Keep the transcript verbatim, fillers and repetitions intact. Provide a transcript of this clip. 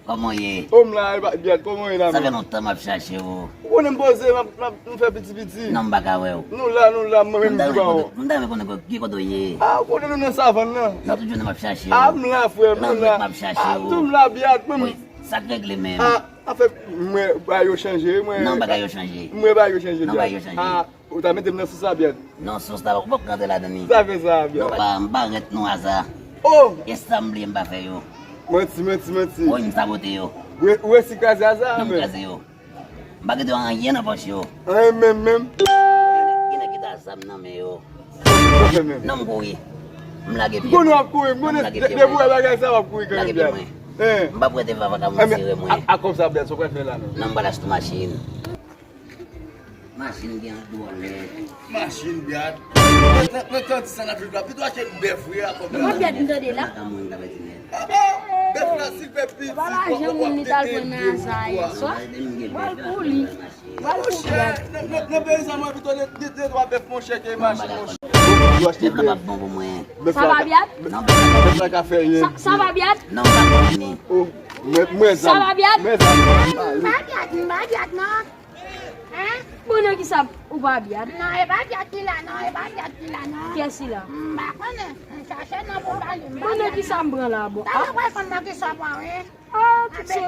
Kòman w ye? O, m la, e pa Byad, kòman w ye la menm? Sa fè lontan m ap chache w. Ou konnen m poze, m ap, m ap, m fè piti piti. Non, m pa ka wè w. Nou la, nou la, mwen menm m di ba w. M ta renmen konnen ki kote w ye. A, ou konnen nou nan savann nan. M ap toujou nan m ap chache w. A, m la, frè m, nou la. M ap chache w. A, tou m la, Byad, mwen. Wi, sa k regle menm? A, anfèt, mwen, bagay yo chanje, mwen. Non, bagay yo chanje. Mwen, bagay yo chanje, Byad. Non, bagay yo chanje. A, ou ta mete m nan sous la, Byad. Non, sous la, ou poko rantre ladan li. Sa fè sa, Byad. Non, pa, m pa rent nou aza. O! E sa m bliye m pa fè yo. Manti, manti, manti. Wi, m sabote yo. Ou resi kraze aza, menm. Non, m kraze yo. M pa kite anyen nan pòch yo. Anyen menm, menm. Gen nèg ki ta zam nan men yo. Sa fè menm. Non, m kouri. M lage pye mwen. M konnen w ap kouri, m konnen depi w wè bagay sa w ap kouri kanmenm, Byad. M lage pye mwen. M p ap rete vava ka moun sere mwen. A, a kòb sa, Byad, sa w pral fè la menm? Non, m pral achte yon machin. Machin gen an dwòlè. Machin, Byad. Mwen tan, mwen tan di sa nan vil la. Pito achte bèf vre a kòb la. Mwen Byad m tande la. Mwen ka mwen ka pèdi nèt. A bon? Bèf la, si l fè piti, w ap, w ap, w ap tete de ou twa. Pral pou li. Pral pou Byad. Nan, nan, nan peyi sa, mwen pito de, de, de twa bèf, monchè, ke machin, monchè. Bèf la p ap bon pou mwen. Sa va, Byad? Non, bèf la p ap bon. Bèf la ka fè yen. Sa, sa va, Byad? Non, m pa konn ni. O, mwen, mwen zam. Sa va, Byad? Mwen zam. M pa Byad, m pa Byad, non. Hein? Bon, nan kisa ou pa Byad? Non, e pa Byad ki la, non, e pa Byad ki la, non. Kiyès ki la? M pa konnen. M chache non pou pale, m pa Byad. Bon, nan kisa m pran la, bon? Sa nou pral konn nan kisa w pran, wi. Ah, tout se...